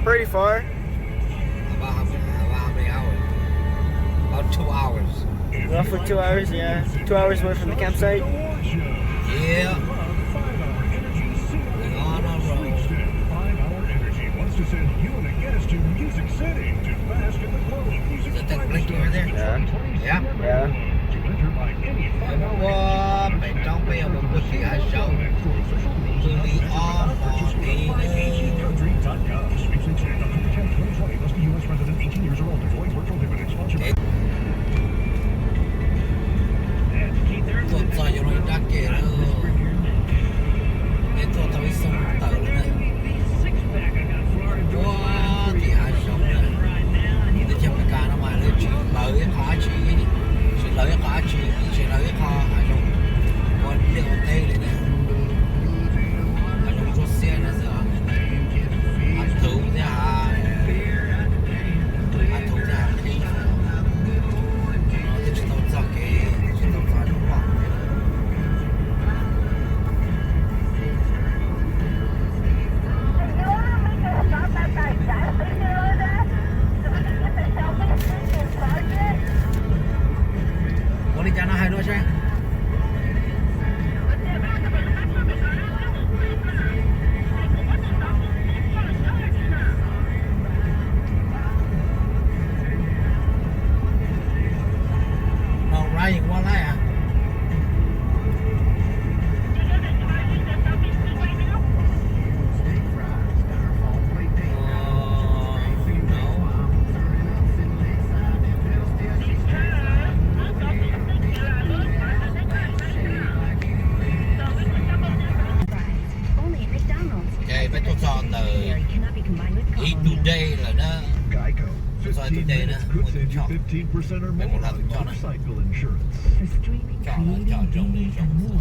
Pretty far. About how many, about how many hours? About two hours. Roughly two hours, yeah. Two hours away from the campsite. Yeah. We're on a roll. Is that that blinking right there? Yeah. Yeah. Ua pem roob peb yuav mus puag tim hav zoov, tus li ob hmo ntxiv. Tuaj txog yuav los rab ke lawm. Peb tuaj tau ib xuab moos tawm lawm na. Ua tim hav zoov na. Teb chaws Amelikas no mas lawv tsis hlawv ib qho dab tsi, tsis hlawv ib qho dab tsi, tsis hlawv ib qho hav zoov ua liaj ua teb li na. Hav zoov ntsuab xiab no xwb os. Hav thuv thiab hav, hav thuv thiab hav qhib xwb. No twb tsis tau txog kev, tsis tau txog hav zoov loj. Ua li cas no hais dua seb. No Ryan, what line? Ces peb tuaj txog ntawm ib tug dej lawm na. Tuaj txog ib tug dej na, muaj ib tug choj, peb mus hla tus choj na. Choj no choj zoo li zoo xwb.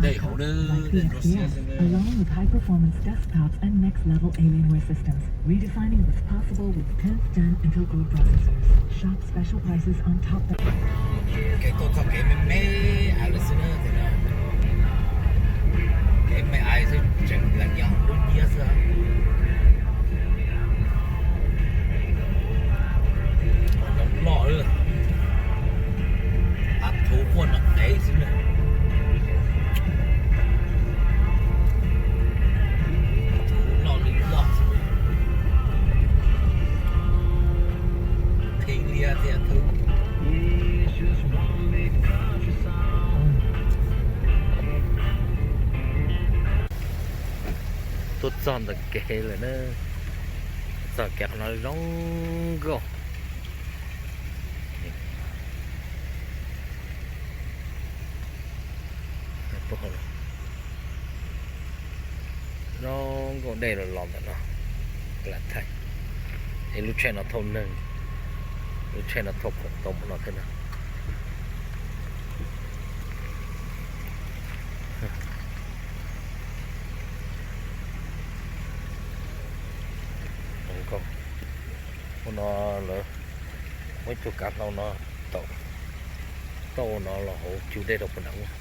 Dej hauv na, dej ntsuab xiab xwb na. Kev tuaj txog kev me me av lawm xwb na. Kev me ais xwb tseem lees yog dub nciab xwb. Hav zoov loj, hav thuv quaj nrov ntev xwb na. Hav thuv loj li loj xwb. Qhib liab thiab thuv. Tuaj txog ntawm kev lawm na. Txog kev qhov no zoo nkauj. Zoo nkauj, dej los los ntawm no. Lam thaij. Es lub tsheb no thauj neeg, lub tsheb no thauj khoom tau mus no thiab na. Zoo nkauj. Ub, no lawv muaj ib tug kav hlau no, tau, tau ua no los hauv cug dej rau puag nram ub.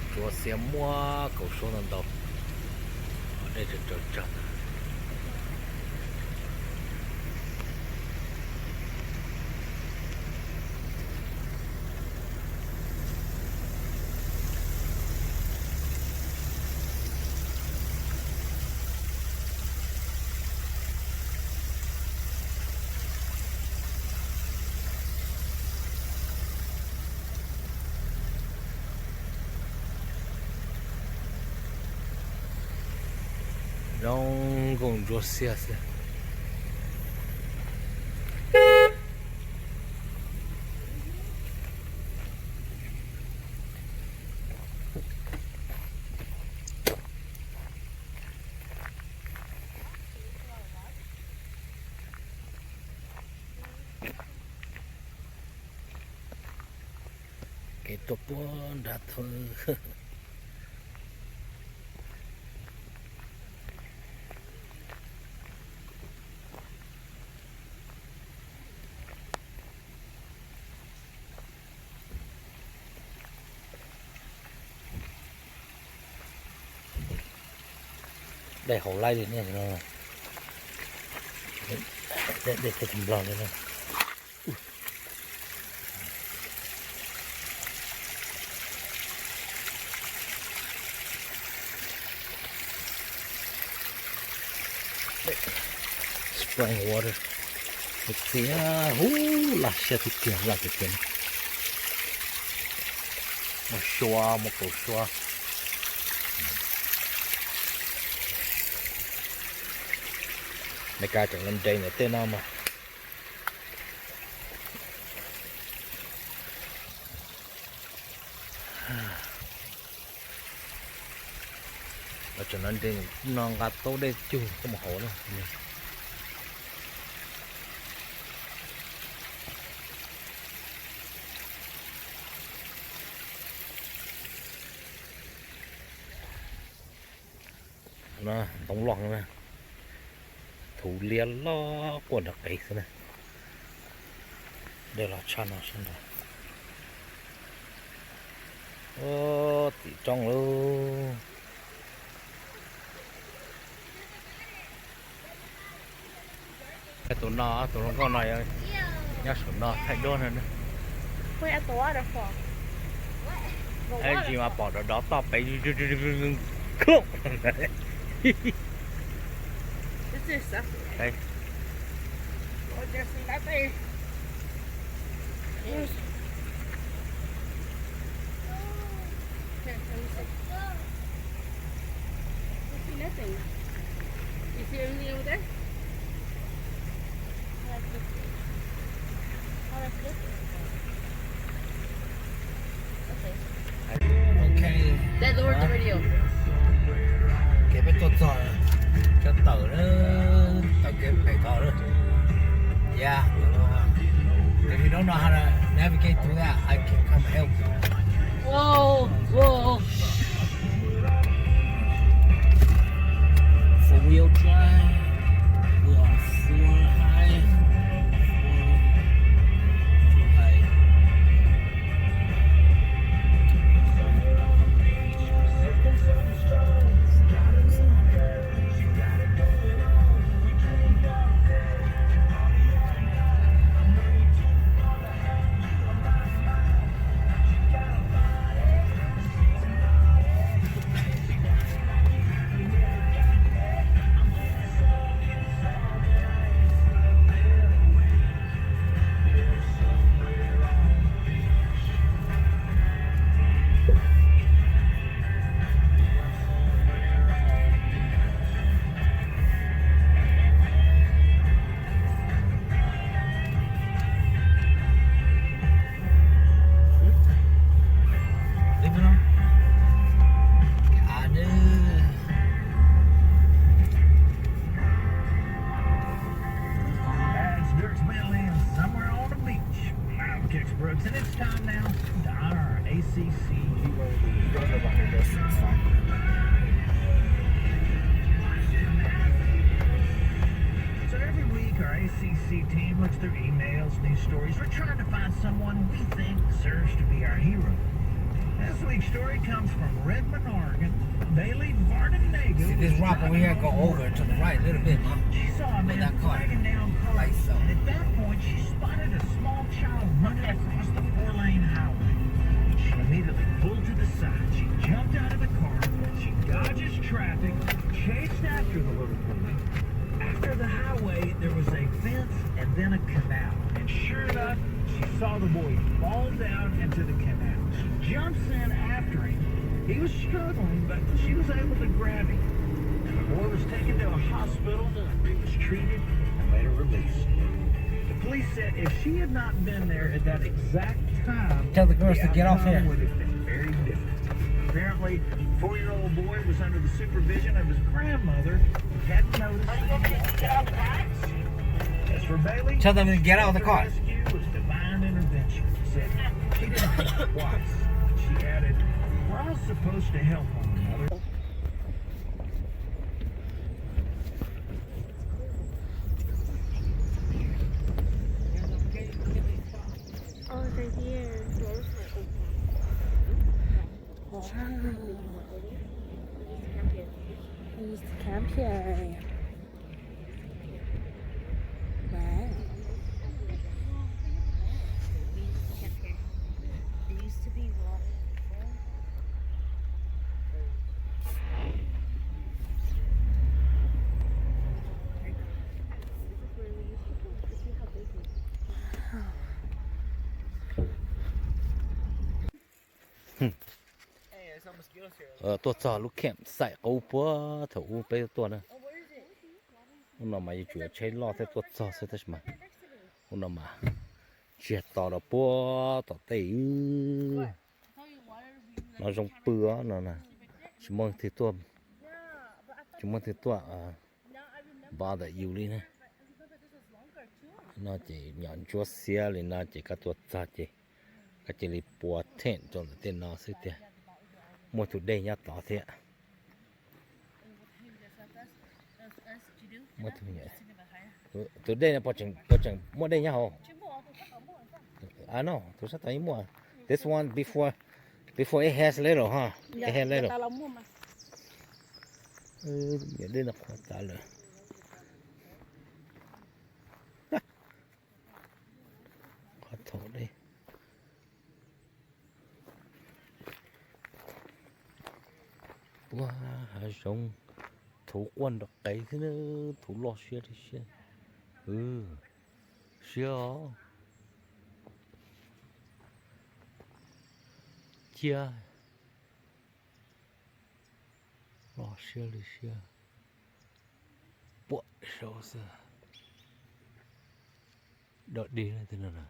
Ntsuab xiab muaj kaum suab ntau ntau, dej tsawg tsawg tsawg. Zoo nkauj ntsuab xiab xwb. Kev tuaj puag nrad thawj. Dej haus laib li ne no. Dej, dej tej nplog li na. Spring water. Tiag, hu, laj siab tiag tiag, laj tiag tiag. Muaj sua, muaj kaus sua. Meskas tseem los nres ntawm tej no mas. Los tseem los nres no nqa taub dej cug tuaj mus haus na. No ntoo loj na, thuv liab loj quaj nrov qees xwb na. Dej los tshaj no sab nrad. Tim roob lauj. Tus no, tus hluas nkauj no nyob saum no thaij duab no. Tsis mas pom dov dov toj pem. Ok. Kev peb tuaj txog cov tawm, tawm kev pem tod lawm. Yeah. If you don't know how to navigate through that, I can come help you. Whoa, whoa. Four wheel drive. We're on four high. Four, four high. As dirt smelly and somewhere on the beach, Miles kicks Brooks, and it's time now to honor our A C C. So every week, our A C C team looks through emails, news stories. We're trying to find someone we think deserves to be our hero. This week's story comes from Redmond, Oregon. Bailey Vardenagel. See, this rock over here go over to the right a little bit, huh? She saw a man flagging down cars, and at that point, she spotted a small child running across the four-lane highway. She immediately pulled to the side. She jumped out of the car. She dodges traffic, chased after the little boy. After the highway, there was a fence and then a canal. And sure enough, she saw the boy fall down into the canal. She jumps in after him. He was struggling, but she was able to grab him. The boy was taken to a hospital. He was treated and later released. The police said if she had not been there at that exact time, the outcome would have been very different. Apparently, four-year-old boy was under the supervision of his grandmother, who hadn't noticed that he was out of the car. As for Bailey, her rescue was divine intervention. Said she didn't think twice. She added, "We're all supposed to help one another." Oh, it's right here. Wow. Use the camera. Okay. Wow. Tuaj txog lub camp site qub puag thaum ub peb tuaj na. Ub no mas yuav tsum yog tsheb loj thiaj tuaj txog xwb tab sis mas ub no mas tsiag to rau puag tom tej. No zoo pw no, tsis muaj leej twg tuaj, tsis muaj leej twg tuaj bother you li ne. No ces nyom ntsuab xiab li no ces koj tuaj txog ces koj cia li pua tent rau ntawm tej no xwb tiag. Muaj tus dej nyob tod thiab. Tus dej no puas tseem muaj dej nyob hauv? No, tus sab tod yeej muaj. This one before, before it has little, huh? It has little. Dej no qhuav tas lawm. Qhov thaum dej puag hav zoov, thuv quaj nrov qees xwb na, thuv loj siab li siab. Siab os. Ciab loj siab li siab. Puag saud xwb. Dog dig li tej no na.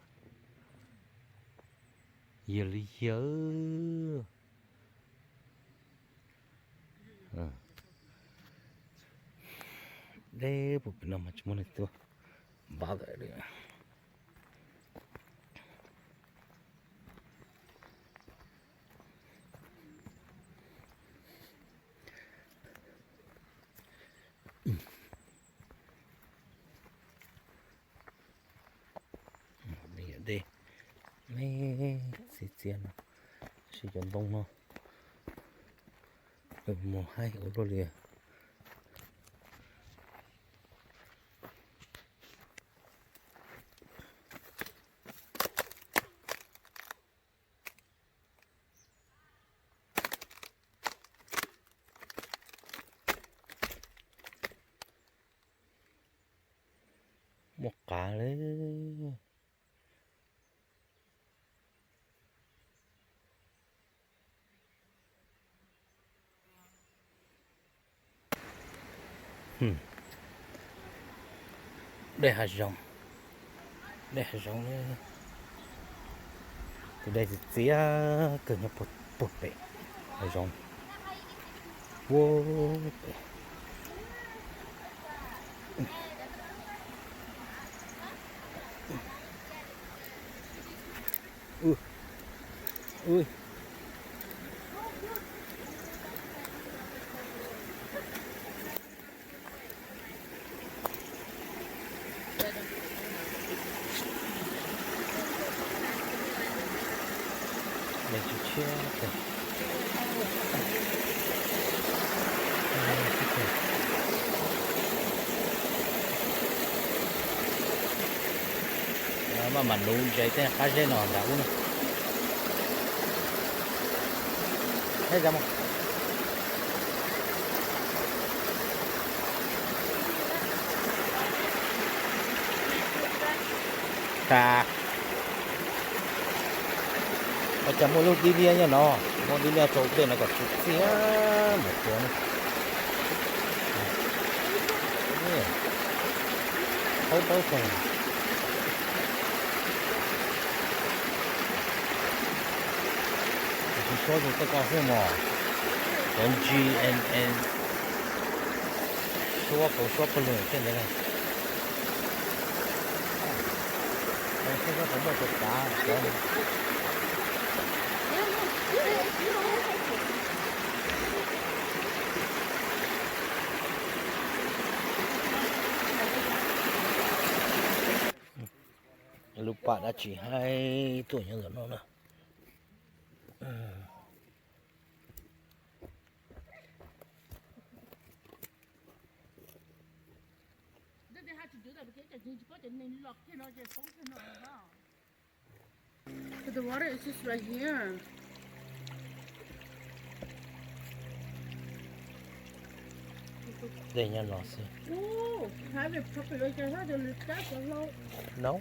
Yog li yog. Deb puag pem no mas tsis muaj neeg tuaj bother li. Dej me txiv txiaj no, tab sis cov ntoo no mus haib ua luaj li. Muaj qav li. Dej hav zoov, dej hav zoov, tus dej txias txias kawg nyob puag pem hav zoov. Puag pem. Maj mam nuv ntses tej qab zeb no nram ub na. Tas, ua cas muaj lub dib liab nyob no, muaj dib liab rau dej no kom tsis txias mus tuag na. Paub paub xees. Tsis suab tus tej ko xwb mog, cov G N N suab kauv suab pawg lug tej ntawd na. Suab suab tau muaj tus kav cov. Lub pam dab tsi haib tuaj nyob ntawm no na. Ces nws los kiag no ces poob kiag no. But the water is just right here. Dej nyob no xwb. Ooh, have it properly. Ua cas sab cov nws kab cov hlau. No.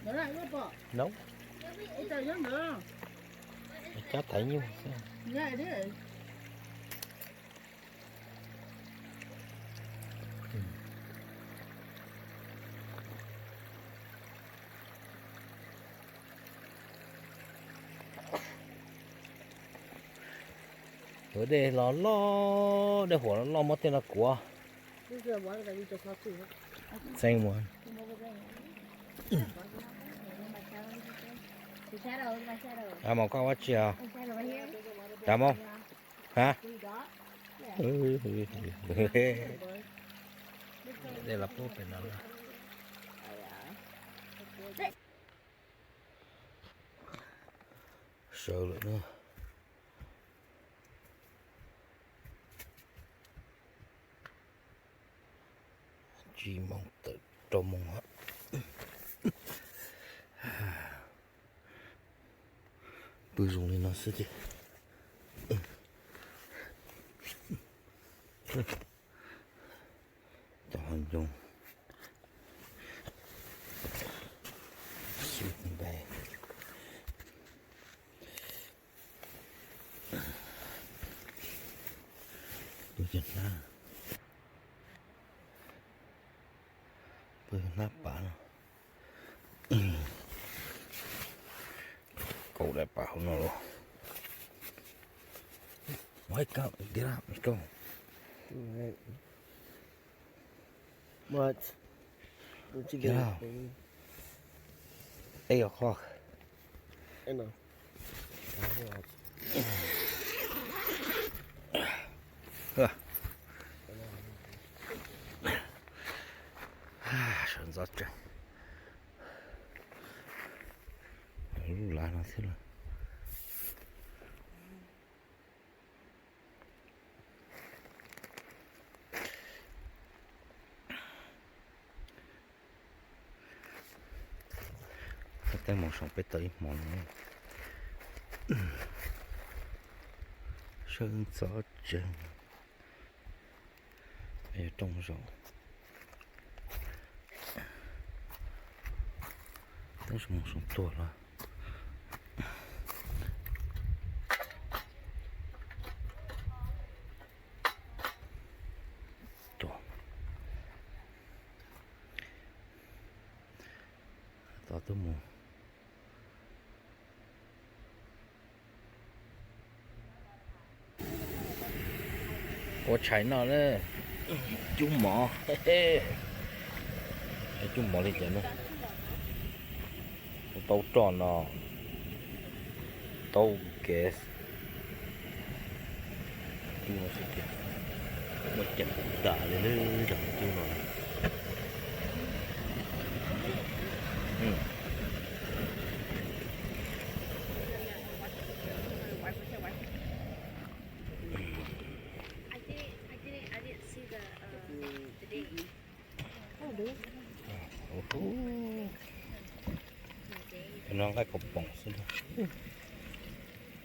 Ntawd lawm pom. No. Ua cas nyob ntawd. Kab thaiv nyuj xwb. Yeah, it is. Ua dej los loj, dej huam los loj muab tej no kuav. Txeeb mus. Kav mom koj ua tsi os? Kav mom. Ha? Dej los pub pem no lawm. Sawv lawm na. Tsib moos tawm rau moos. Pw zoo li no xwb tiag. Cov hauv ncoo. Sleeping bag. Pw hnab, pw hnab pas no. Kaum daim pas hauv no los. Wake up, get up, let's go. What? What you doing, baby? Eight o'clock. I know. Sawv ntxov tsees. Lub lav no thiab lawm. Teeb moo soom peb tau ib hmo no. Sawv ntxov tsees. Rooj zaum. Teeb moo soom tuag los. Tuag. Tod tuaj mus. Ua tshais noj na, cub mov, cub mov li cas na, taub roj no, taub gas, cub no xwb tiag, muaj ceem tas li lawm cov cub no. No nqaij kaus poom xwb,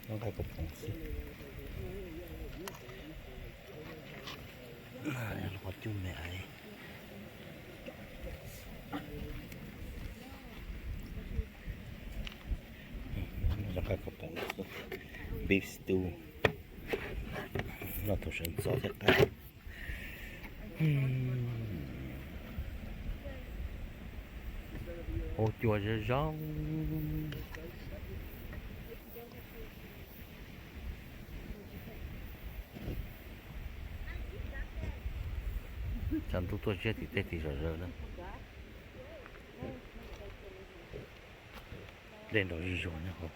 no nqaij kaus poom xwb. Qhov cub me aiv. Nqaij kaus poom, beef stew, noj thaum sawv ntxov thiab qab. Hau cua zoo zoo. Tshav ntuj tuaj ziab tim tej tim zom zaws na. Dej nrov zuj zus nyob hauv.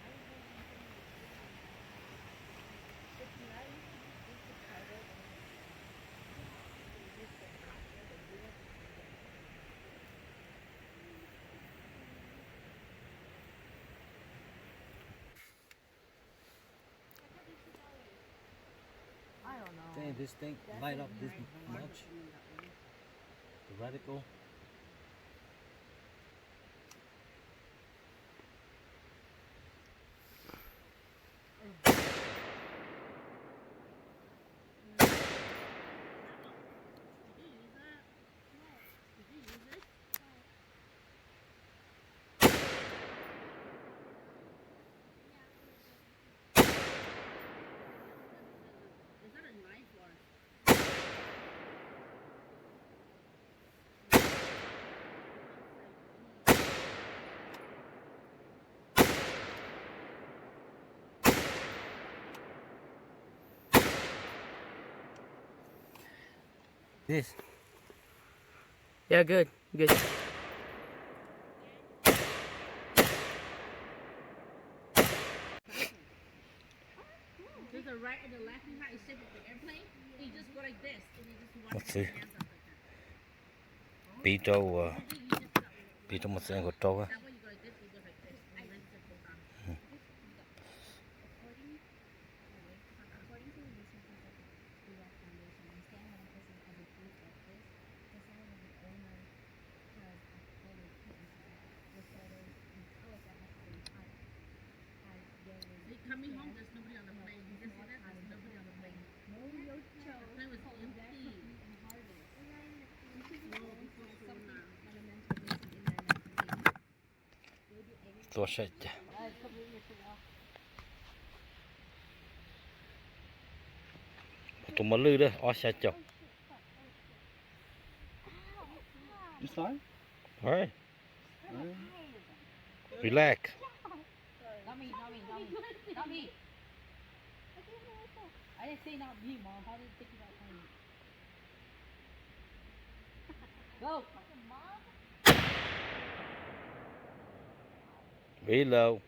Dang, this thing light up this much. The reticle. This. Yeah, good, good. There's a right and the left hand is shaped like the airplane. You just go like this, and you just want to put your hands up like that. Piv rau, piv rau mos txwv kaum rau. That way you go like this, you go like this. I like to go down. According to the research and stuff, the Rock Foundation, you stand one person as a group like this, the sign of the owner has a color pink, the photos and colors that have to be high. As there was coming home, there's nobody on the plane. You can see that? There's nobody on the plane. The plane was empty. Something fundamental missing in their investigation. Tuaj saib cas. Tus mos lwj ob xya caum. It's fine. All right. Relax. Not me, not me, not me, not me. I didn't say not me, Mom. How did it take you that time? Go. Reload.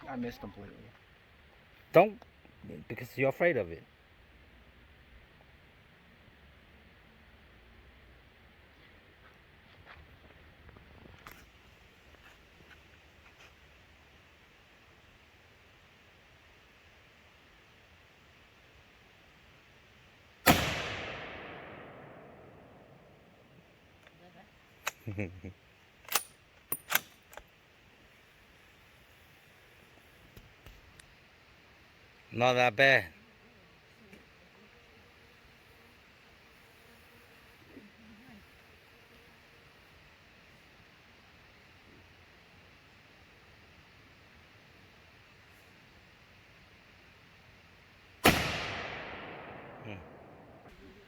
I missed completely. Don't, because you're afraid of it. Not that bad.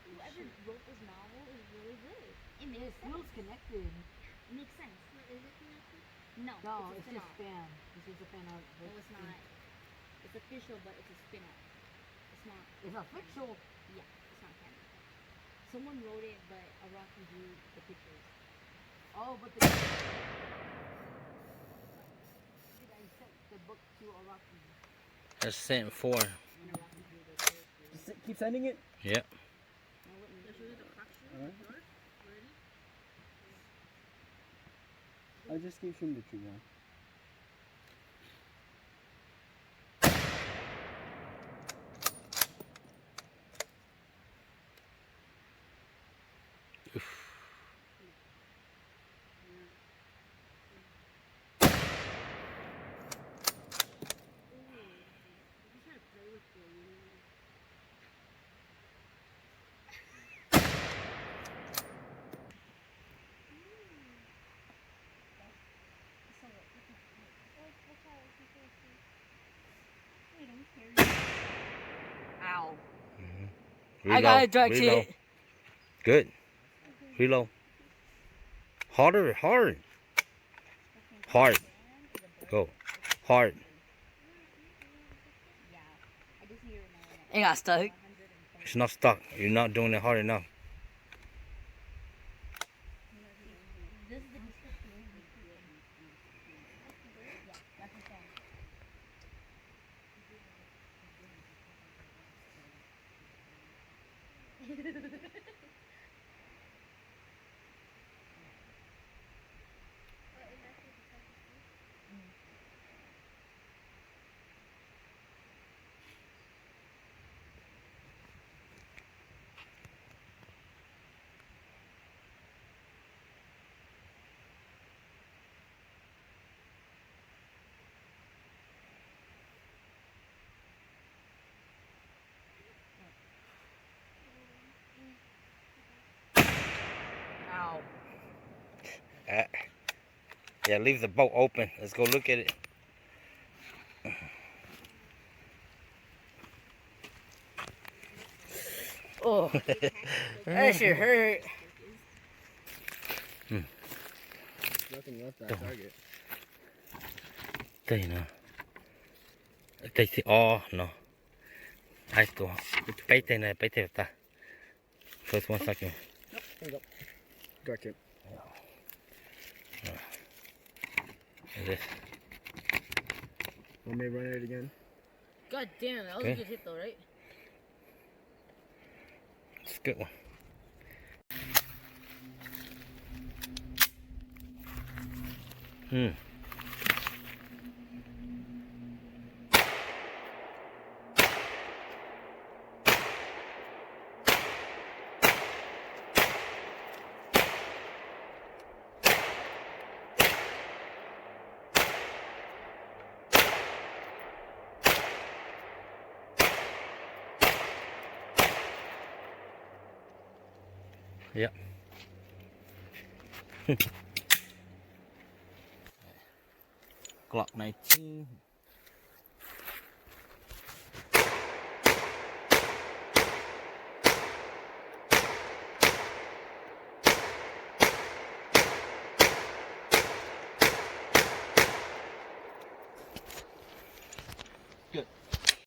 Whoever wrote this novel is really good. It makes sense. It feels connected. It makes sense. Wait, is it connected? No, no, it's just fan. This is a fan art. No, it's not. It's official, but it's a spin-off. It's not. It's official. Yeah, it's not canon. Someone wrote it, but Araki drew the pictures. Oh, but the, I sent the book to Araki. That's sent for. Just keep sending it? Yep. All right. I just keep shooting the tree now. Ow. I got a drag hit. Good. Reload. Harder, hard. Hard. Go. Hard. It got stuck. It's not stuck. You're not doing it hard enough. Ow. Ah. Yeah, leave the boat open. Let's go look at it. Oh, that shit hurt. Nothing left that target. teg no, teg thib ob no, peb teg no, peb teg tas. First one, second. Got it. This. Want me to run it again? God damn, that was a good hit though, right? It's a good one. Hmm. Yep. Glock nineteen.